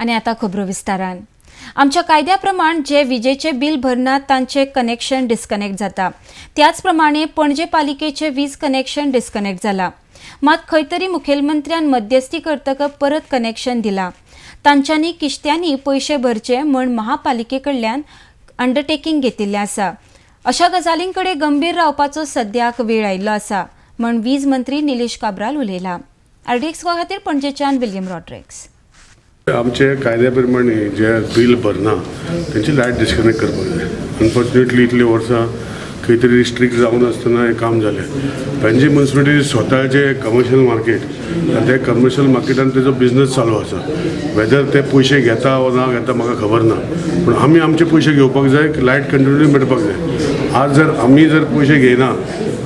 आनी आतां खबरो विस्तारान. आमच्या कायद्या प्रमाण जे विजेचे बिल भरनात तांचे कनेक्शन डिस्कनेक्ट जाता. त्याच प्रमाणे पणजे पालिकेचे वीज कनेक्शन डिस्कनेक्ट जाला. मात खंय तरी मुखेलमंत्र्यान मध्यस्थी करतकच परत कनेक्शन दिला. तांच्यांनी किश्त्यांनी पयशे भरचे म्हण महापालिके कडल्यान अंडरटेकींग घेतिल्लें आसा. अशा गजालीं कडेन गंभीर रावपाचो सद्याक वेळ आयिल्लो आसा म्हण वीज मंत्री निलेश काब्राल उलयला. आरडीएक्स गोवा खातीर पणजेच्यान विल्यम रॉड्रिक्स. आमचे कायद्या प्रमाणे जे बील भरना तेंची लायट डिस्कनेक्ट करपाक जाय. अनफॉर्च्युनेटली इतलीं वर्सां खंय तरी स्ट्रिक्ट जावन आसतना हें काम जालें. पणजी म्युनिसिपालिटी स्वताचें कमर्शियल मार्केट आनी ते कमर्शियल मार्केटान तेजो बिजनस चालू आसा. वेदर ते पयशे घेता वो ना घेता म्हाका खबर ना, पूण आमी आमचे पयशे घेवपाक जाय, लायट कंटिन्यू मेळपाक जाय. आज जर आमी जर पयशे घेयना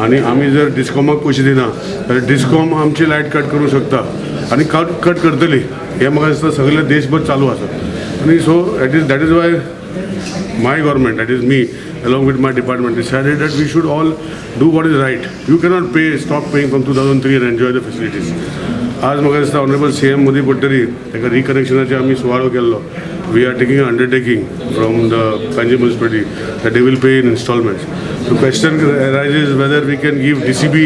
आनी आमी जर डिस्कॉमाक पयशे दिना जाल्यार डिस्कॉम आमची लायट कट करूंक शकता आनी कट करतली. हें म्हाका दिसता सगळे देशभर चालू आसा. आनी so that is why my government, that is me, along with my department, decided that we should all do what is right. You cannot pay, stop paying from 2003 and enjoy the facilities. आज म्हाका दिसता honourable CM Modi पडटरी ताका रिकनेक्शनाचे आमी सुवाळो केल्लो. We are taking undertaking from the Panaji Municipality that they will pay in installments. So question arises whether we can give DCB,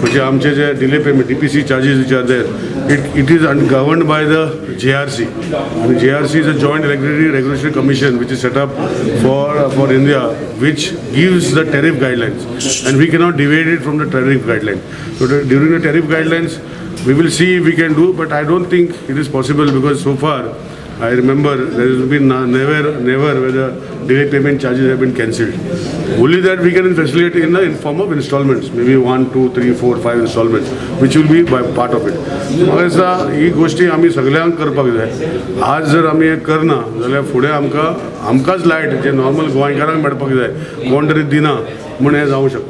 म्हणजे आमचे जे delay payment, DPC charges which are there, it is governed by the JRC. आणि JRC is a Joint Electricity Regulatory Commission which is set up for India, which gives the tariff guidelines, and we cannot deviate it from the tariff guideline. So during the tariff guidelines, we will see if we can do, but I don't think it is possible because so far, I remember there has been never, never whether delay payment charges have been cancelled. Only that we can facilitate in form of installments, maybe one, two, three, four, five installments, which will be by part of it. म्हाका दिसता ही गोश्टी आमी सगल्यांक करपाक जाय. आज जर आमी हें करना जाल्यार फुडें आमकां आमकांच लायट जे नॉर्मल गोंयकारांक मेळपाक जाय कोण तरी दिना म्हूण हें जावंक शकता.